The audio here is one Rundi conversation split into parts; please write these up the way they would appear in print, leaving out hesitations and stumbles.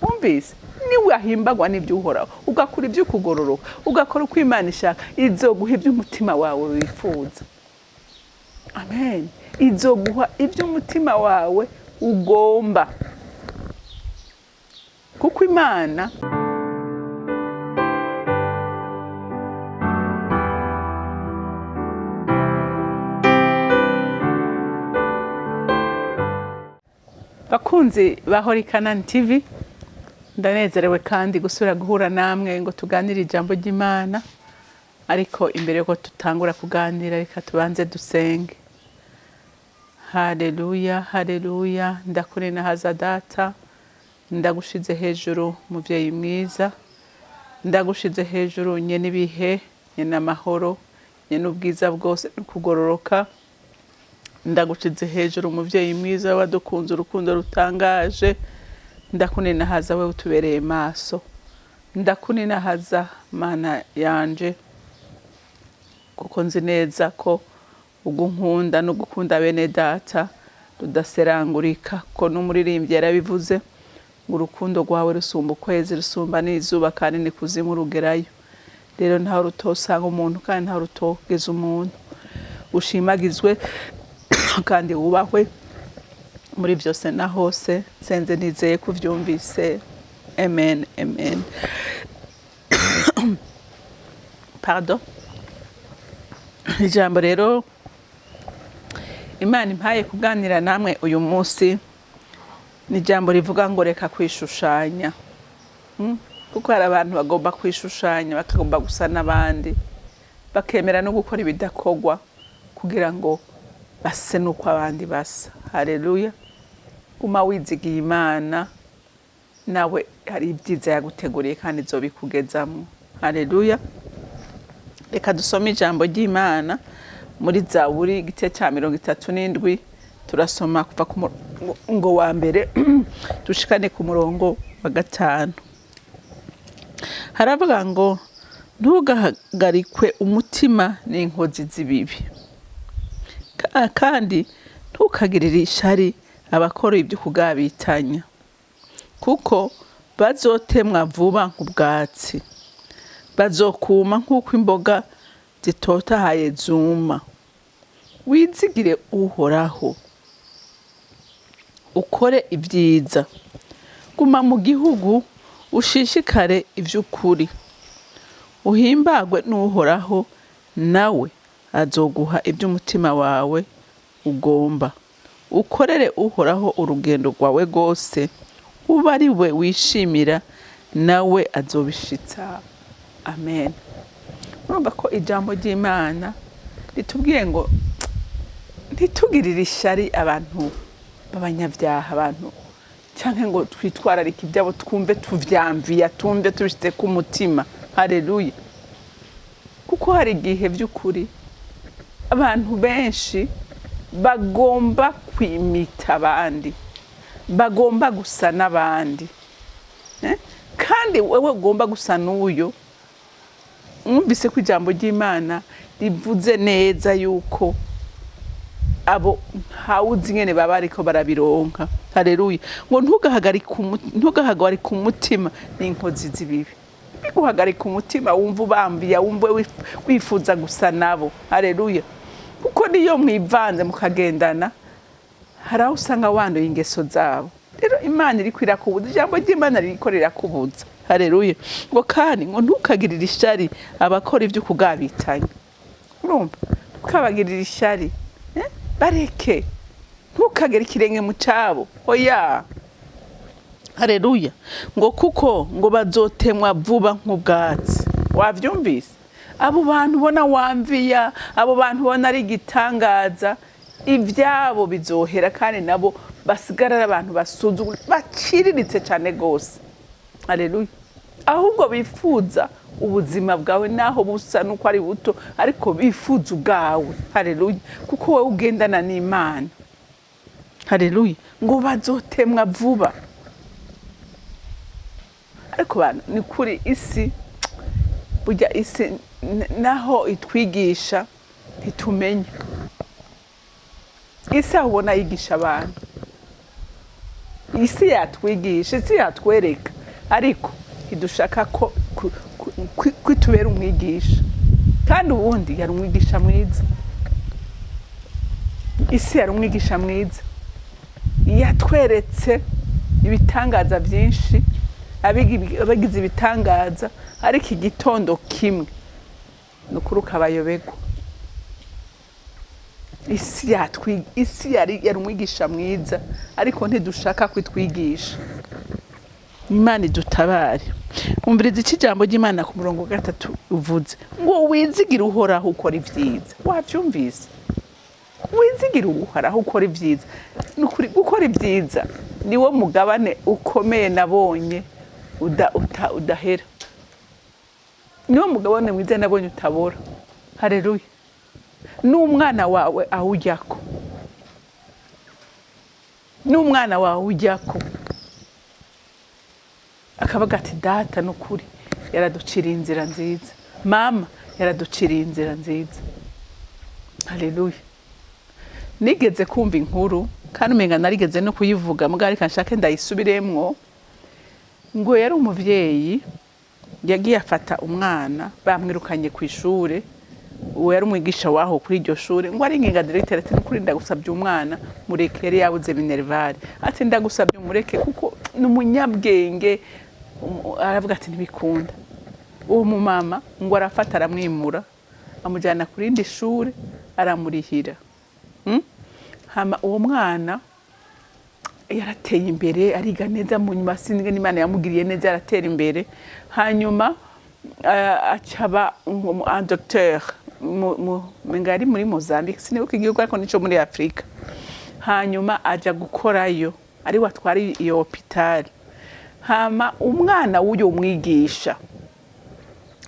Wumvise, niwahimbagwa n'ibyo Uhoraho, ugakora ibyo kugororoka, ugakora uko Imana ishaka, izoguha ibyo umutima wawe wifuza. Amen. Izoguha ibyo umutima wawe ugomba, kuko Imana. Bakunzi ba Holy Canaan TV, ndanezerewe kandi gusubira guhura namwe ngo tuganire ijambo ry'Imana. Ariko imbere yuko tutangura kuganira, reka tubanze dusenge. Haleluya, haleluya. Ndakuninahaza Data, ndagushize hejuru muvyeyi mwiza, ndagushize hejuru nyene ibihe, nyene amahoro, nyene ubwiza bwose n'ukugororoka. Ndagushize hejuru umuvyeyi mwiza wadukunze urukundo rutangaje. Ndakuninahaza wewe utubereye maso. Ndakuninahaza Mana yanje, kuko nzi neza ko ugunkunda no gukunda bene data rudaserangurika, ko n'umuririmbyi yarabivuze ngo urukundo rwawe rusumba ukwezi, rusumba n'izuba, kandi ni kuzimu rugerayo. Rero ntaho rutosanga umuntu kandi ntaho rutogeza umuntu. Ushimagizwe kandi wubahwe muri byose na hose. Nsenze nizeye ko uvyumvise. Amen, amen. Pardon. Ijambo rero Imana impaye kuganira namwe uyu munsi ni ijambo rivuga ngo reka kwishushanya. Kuko hari abantu bagomba kwishushanya, bakagomba gusa n'abandi, bakemera no gukora ibidakorwa kugira ngo base n'uko abandi basa. Haleluya. Guma wizigiye Imana, nawe hari ibyiza yaguteguriye kandi izobikugezamwo. Haleluya. Reka dusome ijambo ry'Imana muri Zaburi igice cya 37. Turasoma kuva ku murongo wa mbere dushikane ku murongo wa 5. Haravuga ngo ntugahagarikwe umutima n'inkozi z'ibibi, kandi ntukagirire ishari abakora ibyo kugabitanya, kuko bazotemwa vuba nk'ubwatsi, bazokuma nk'uko imboga zitotahaye zuma. Wizigire Uhoraho, ukore ibyiza, guma mu gihugu ushishikare ivy'ukuri, uhimbagwe n'Uhoraho, nawe azoguha iby'umutima wawe ugomba. Ukorere Uhoraho urugendo rwawe rwose, ube ari we wishimira, nawe azobishitsa. Amen. Urumva ko ijambo ry'Imana ritubwiye ngo ntitugirire ishari abantu b'abanyabyaha, abantu canke ngo twitwararike ibyabo, twumve tuvyamviya, tumve tubishyize ku mutima. Haleluya. Kuko hari igihe by'ukuri abantu benshi bagomba kwimita abandi, bagomba gusa n'abandi, Kandi wewe ugomba gusa n'uyo. Mwumvise ko ijambo ry'Imana rivuze neza yuko abo ntawuzi ingene baba ariko barabironka. Haleluya. Ngo ntugahagarike umutima n'inkozi z'ibibi. Biguhagarika umutima wumva ubambiya, wumva wifuza gusa nabo. Haleluya. Kuko niyo mwivanze mukagendana, hari aho usanga wanduye ingeso zabo. Rero Imana iriko irakubuza, ijambo ry'Imana ririko rirakubuza. Haleluya. Ngo kandi ngo ntukagirire ishari abakora ibyo kugabitanya. Urumva? Ntukabagirire ishari. Bareke. Ntukagere ikirenge mu cabo. Oya. Haleluya. Ngo kuko ngo bazotemwa vuba nk'ubwatsi. Wavyumvise? Abo bantu ubona wamviya, abo bantu ubona ari igitangaza, ivyabo bizohera kandi nabo basigara ari abantu basuzugura, baciriritse cane gose. Haleluya. Ahubwo bifuza ubuzima bwawe naho busa nuko ari buto, ariko bifuza ubwawe. Haleluya. Kuko wowe ugendana n'Imana. Haleluya. Ngo bazotemwa vuba. Ariko bantu, ni kuri isi, burya isi naho itwigisha ntitumenya. Isi aho ubona yigisha abantu, Isi yatwigisha, isi yatwereka, ariko ntidushaka ko kwitubera umwigisha. Kandi ubundi yari umwigisha mwiza, isi yari umwigisha mwiza, yatweretse ibitangaza byinshi, abagize ibitangaza, ariko igitondo kimwe ni ukuri ukabayobegwa. Isi yari umwigisha mwiza, ariko ntidushaka kwitwigisha. Imana idutabare. Umviriza iki ijambo ry'Imana ku murongo wa 3 uvuze ngo: "Wizigire Uhoraho, ukora ibyiza." Wabyumvise? Wizigire Uhoraho, ukora ibyiza. Ni ukuri, gukora ibyiza niwo mugabane ukomeye nabonye udahera, niwo mugabane mwiza nabonye utabora. Hareruya! N'umwana wawe awujyako, n'umwana wawe ujyako akavuga ati: "Data n'ukuri yaraduciriye inzira nziza, mama yaraduciriye inzira nziza." Haleluya! Nigeze kumva inkuru, kandi umenga narigeze no kuyivuga, mugabo reka nshake ndayisubiremwo. Ngo yari umuvyeyi yagiye afata umwana bamwirukanye ku ishure. Uwo yari umwigisha waho kuri iryo shure, ngo ari inginga directeur ati: "Nukuri ndagusabye, umwana mureke." Yari yabuze minerval. Ati: "Ndagusabye umureke kuko ni umunyabwenge." Aravuga ati: "Ntibikunda." Uwo mumama ngo arafata, aramwimura, amujyana ku rindi shure, aramurihira. Hama uwo mwana yarateye imbere, ariga neza. Mu nyuma sinzi n'Imana yamugiriye neza, yaratera imbere. Hanyuma acaba un docteur menga yari muri Mozambique, sinibuka igihugu, ariko nico muri Afrika. Hanyuma aja gukorayo, ari watwara iyo hôpital. Hama umwana w'uyo mwigisha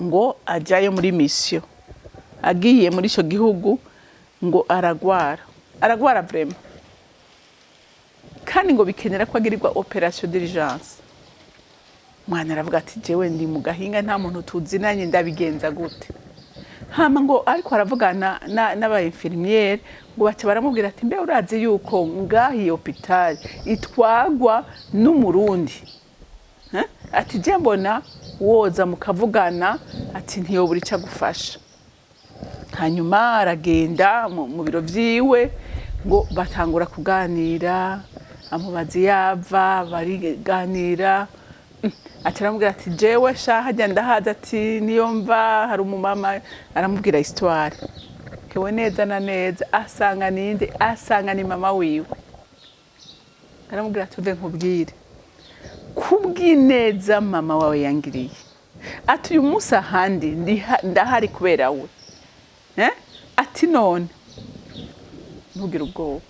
ngo ajayo muri mission. Agiye muri ico gihugu ngo aragwara, aragwara vraiment, kandi ngo bikenera ko agirirwa opération d'urgence. Umwana aravuga ati: "Jewe ndi mu gahinga, nta muntu tuzinanye, ndabigenza gute?" Hama ngo ariko aravugana n'aba infirmière, ngo baca baramubwira ati: "Mbe urazi yuko ngaha iyo hôpital itwagwa n'Umurundi?" Eh? Ati: "Je mbona woza mukavugana." Ati: "Ntiyobura ico agufasha." Hanyuma aragenda mu biro vyiwe, ngo batangura kuganira, amubaza iyo ava, bariganira. Aca aramubwira ati: "Jewe sha harya ndahaza." Ati: "Niyo mva, hari umumama." Aramubwira histoire hewe neza na neza, asanga ninde? Asanga ni mama wiwe. Aramubwira ati: "Uve nkubwire, kubw'ineza mama wawe yangiriye," ati, "uyu munsi ahandi ndahari kubera we." Eh? Ati: "None ntugire ubwoba."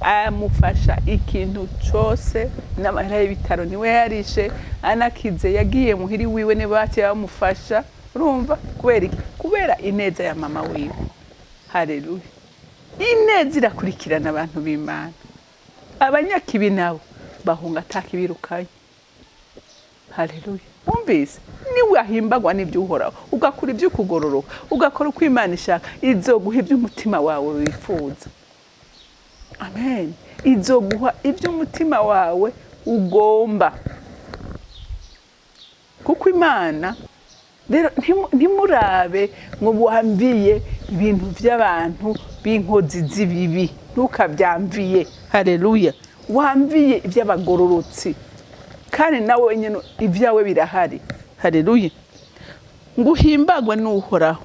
Amufasha ikintu cose, n'amahera y'ibitaro niwe yarishe, anakize yagiye muhiri wiwe, niba baciye bamufasha. Urumva kubera iki? Kubera ineza ya mama wiwe. Haleluya! Ineza irakurikirana abantu b'Imana. Abanyakibi nabo bahunga atakibirukanye. Haleluya! Wumvise? Niwe ahimbagwa n'ibyo Uhoraho, ugakora ibyo kugororoka, ugakora uko Imana ishaka, izoguha ibyo umutima wawe wifuza. Amen! Izoguha ibyo umutima wawe ugomba, kuko Imana rero ntimurabe ngo wamviye ibintu by'abantu b'inkozi z'ibibi, ntukabyamviye. Haleluya! Wamviye iby'abagororotsi, kandi nawe wenyine ibyawe birahari. Haleluya! Ngo uhimbagwe n'Uhoraho,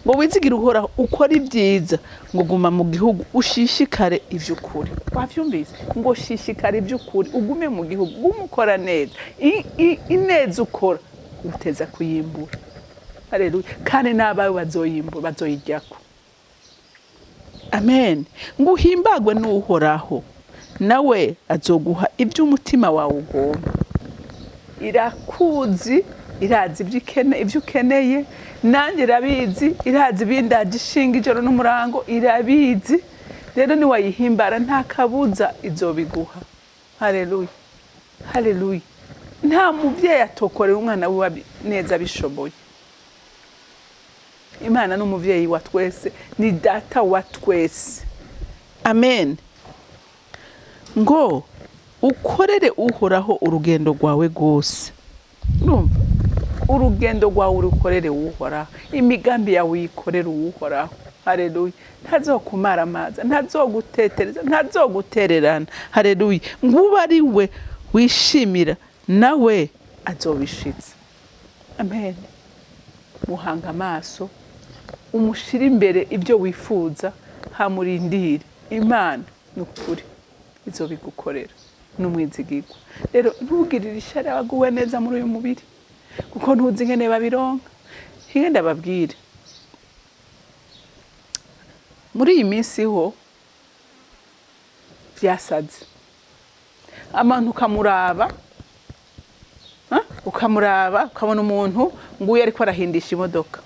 ngo wizigire Uhoraho, ukore ibyiza, ngo guma mu gihugu, ushishikare iby'ukuri. Wabyumvise? Ngo shishikare iby'ukuri, ugume mu gihugu, ugume ukora neza. Ineza ukora uteza kuyimbura. Haleluya! Kandi n'abawe bazoyimbura, bazoyijyako. Amen! Ngo uhimbagwe n'Uhoraho, nawe azoguha iby'umutima wawe ugomba. Irakuzi, irazi ibyo ukeneye. Nanjye irabizi, irazi ibindaje ishinga ijoro n'umurango, irabizi. Rero niwayihimbara, nta kabuza izobiguha. Haleluya, haleluya! Nta mubyeyi atokorera umwana wiwe neza abishoboye. Imana ni umubyeyi wa twese, ni Data wa twese. Amen. Ngo ukorere Uhoraho urugendo rwawe rwose. Urumva, urugendo rwawe urukorere Uhoraho, imigambi yawe uyikorere Uhoraho. Hareruya! Ntazokumaramaza, ntazogutetereza, ntazogutererana. Hareruya! Ngo ube ari we wishimira, nawe azobishitsa. Amen. Muhanga amaso, umushyire imbere ibyo wifuza, hamurindire Imana. Ni ukuri izobigukorera, n'umwizigirwa. Rero ntugirire ishyari abaguwe neza muri uyu mubiri, kuko ntuzi ingene babironka. Hinge ndababwire, muri iyi minsi ho byasaze. Abantu ukamuraba, ukamuraba ukabona umuntu nguyu ariko arahindisha imodoka.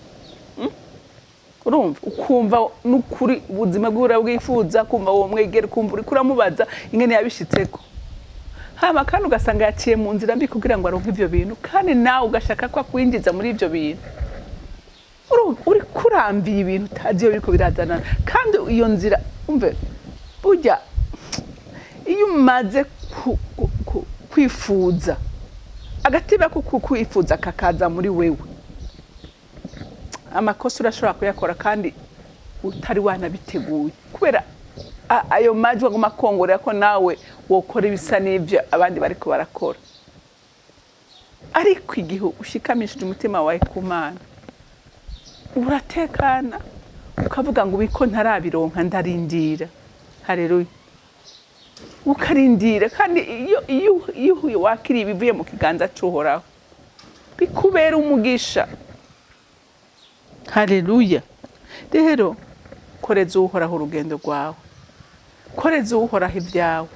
Urumva, ukumva n'ukuri ubuzima bwiwe urabwifuza, kumva uwo mwegera, ukumva uriko uramubaza ingene yabishitseko. Hama kandi ugasanga yaciye mu nzira mbi kugira ngo aronke ivyo bintu, kandi nawe ugashaka ko akwinjiza muri ivyo bintu. Urumva uriko urambiye ibintu utazi iyo biriko birazanana. Kandi iyo nzira, umve, burya iyo umaze kwifuza, agatima ko kwifuza kakaza muri wewe, amakosa urashobora kuyakora kandi utari wanabiteguye, kubera ayo majwi aguma akongorera ko nawe wokora ibisa n'ibyo abandi bariko barakora. Ariko igihe ushikamishije umutima wawe ku Mana, uratekana, ukavuga ngo ubiko ntarabironka, ndarindira. Hareruya! Ukarindira, kandi iyo wakiriye ibivuye mu kiganza c'Uhoraho, bikubera umugisha. Hareruya! Rero koreza Uhoraho urugendo rwawe, koreza Uhoraho ibyawe,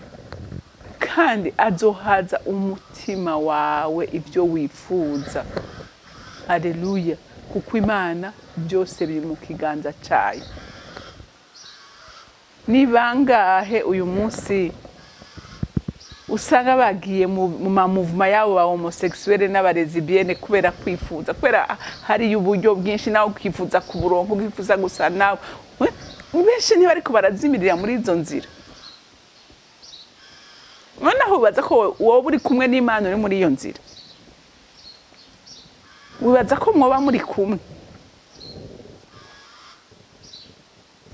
kandi azohaza umutima wawe ibyo wifuza. Hareruya! Kuko Imana byose biri mu kiganza cyayo. Ni bangahe uyu munsi usanga bagiye mu mamuvuma yabo ba homosexuel n'aba lesbienne kubera kwifuza, kubera hariyo uburyo bwinshi, nawe ukifuza kuburonka, ukifuza gusa nawe? Benshi ntibariko barazimirira muri izo nzira. Noneho wibaza ko wowe uri kumwe n'Imana uri muri iyo nzira? Wibaza ko mwoba muri kumwe?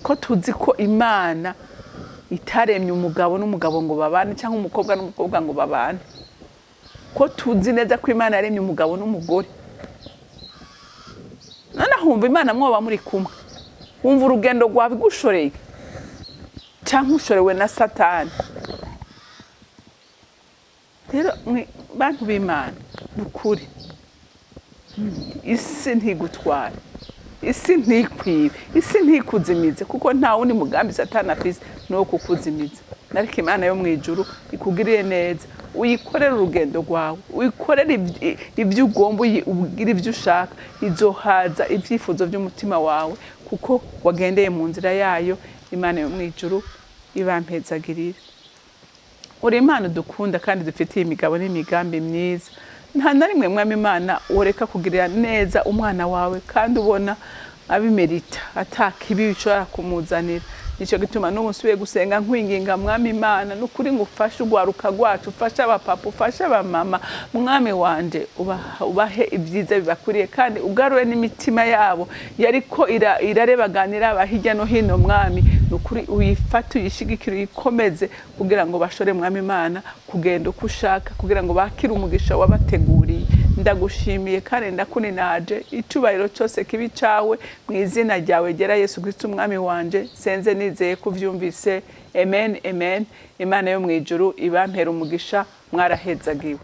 Ko tuzi ko Imana itaremye umugabo n'umugabo ngo babane, cyangwa umukobwa n'umukobwa ngo babane? Ko tuzi neza ko Imana yaremye umugabo n'umugore, noneho wumva Imana mwoba muri kumwe? Wumva urugendo rwawe igushoreye, cyangwa ushorewe na Satani? Rero bantu b'Imana, ni ukuri, isi ntigutware, isi ntikwibe, isi ntikuzimize, kuko nta wundi mugambi Satani afise ni uwo kukuzimiza. Ariko Imana yo mu ijuru ikugirire neza, uyikorere urugendo rwawe, uyikorere ibyo ugomba, ubwire ibyo ushaka, izohaza ibyifuzo by'umutima wawe, kuko wagendeye mu nzira yayo. Imana yo mu ijuru ibampezagirire. Uri Imana dukunda kandi dufitiye imigabo n'imigambi myiza. Nta na rimwe, Mwami Imana, woreka kugirira neza umwana wawe kandi ubona abimerita, atakibi bishobora kumuzanira. Nicyo gituma n'ubu nsubiye gusenga nkwinginga, Mwami Imana, n'ukuri ngo ufashe urwaruka rwacu, ufashe abapapa, ufashe abamama, Mwami wanje, ubahe ibyiza bibakwiriye, kandi ugarure n'imitima yabo yariko irarebaganira aba hirya no hino. Mwami, n'ukuri uyifate, uyishigikire, uyikomeze, kugira ngo bashore, Mwami Imana, kugenda uko ushaka, kugira ngo bakire umugisha wabateguriye. Ndagushimiye kandi ndakuninaje, icubahiro cyose kibi cawe, mu izina ryawe gera Yesu Kristo Umwami wanje senze nizeye ko uvyumvise. Amen, amen. Imana yo mu ijuru ibampera umugisha. Mwarahezagiwe.